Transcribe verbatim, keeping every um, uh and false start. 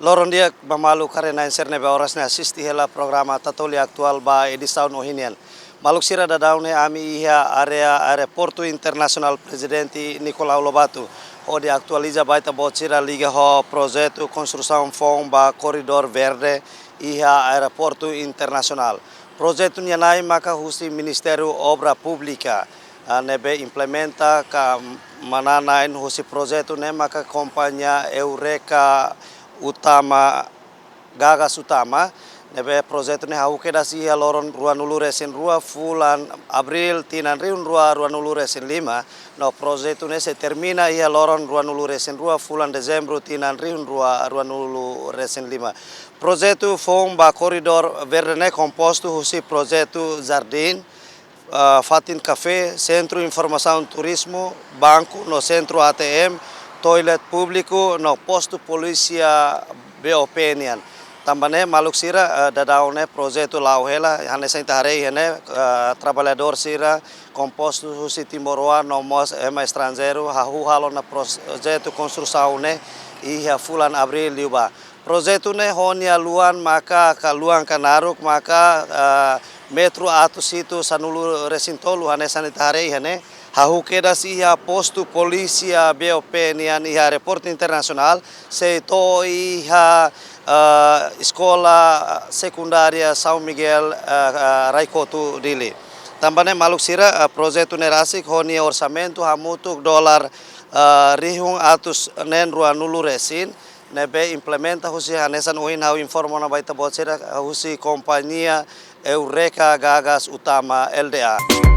Loron di'ak ba maluk haree-na'in sira ne'ebé oras ne'e asiste hela programa Tatoli Atuál ba edisaun ohin nian. Maluk sira, daudaun ne'e ami iha área Aeroportu Internasionál Prezidente Nicolau Lobato, hodi atualiza ba ita-boot sira liga ho projetu konstrusaun foun ba Koridór Verde iha Aeroportu Internasionál. Projetu nia na'in maka husi Ministériu Obra Públika, ah, ne'ebé implementa ka manán-na'in husi projetu ne'e maka kompañia Eureka Utama, Gagas Utama, ne'ebé projetu ne'e hahú kedas iha loron ruanulu-resin-rua fulan Abríl tinan rihun rua ruanulu-resin-lima, no projetu ne'e sei termina iha loron ruanulu-resin-rua fulan Dezembru tinan rihun rua ruanulu-resin-lima. Projetu foun ba Koridór Verde ne'e kompostu husi projetu jardín, ah, fatin kafé, sentru informasaun turizmu, banku no sentru A T M, toilet públiku no postu polísia B O P nian. Tanba ne'e maluk sira, ah, daudaun ne'e projetu la'o hela, hanesan ita haree iha ne'e, ah, traballadór sira kompostu husi timoroan no mós ema estranjeiru hahú halo ona projetu konstrusaun ne'e iha fulan Abríl liubá. Projetu ne'e ho nia luan maka ka luan ka naruk maka, ah, metru atus hitu sanulu-resin-tolu hanesan ita haree iha ne'e. Hahú kedas iha postu polísia B O P nian iha Aeroportu Internasionál, sei to'o iha, ah, Eskola Sekundária São Miguel, ah, ah, Raikotu Dili. Tanba ne'e maluk sira, ah, projetu ne'e rasik ho nia orsamentu hamutuk dolar, ah, rihun atus neen ruanulu-resin, ne'ebé implementa husi hanesan ohin ha'u informa ona ba ita-boot sira, husi kompañia Eureka Gagas Utama L D A.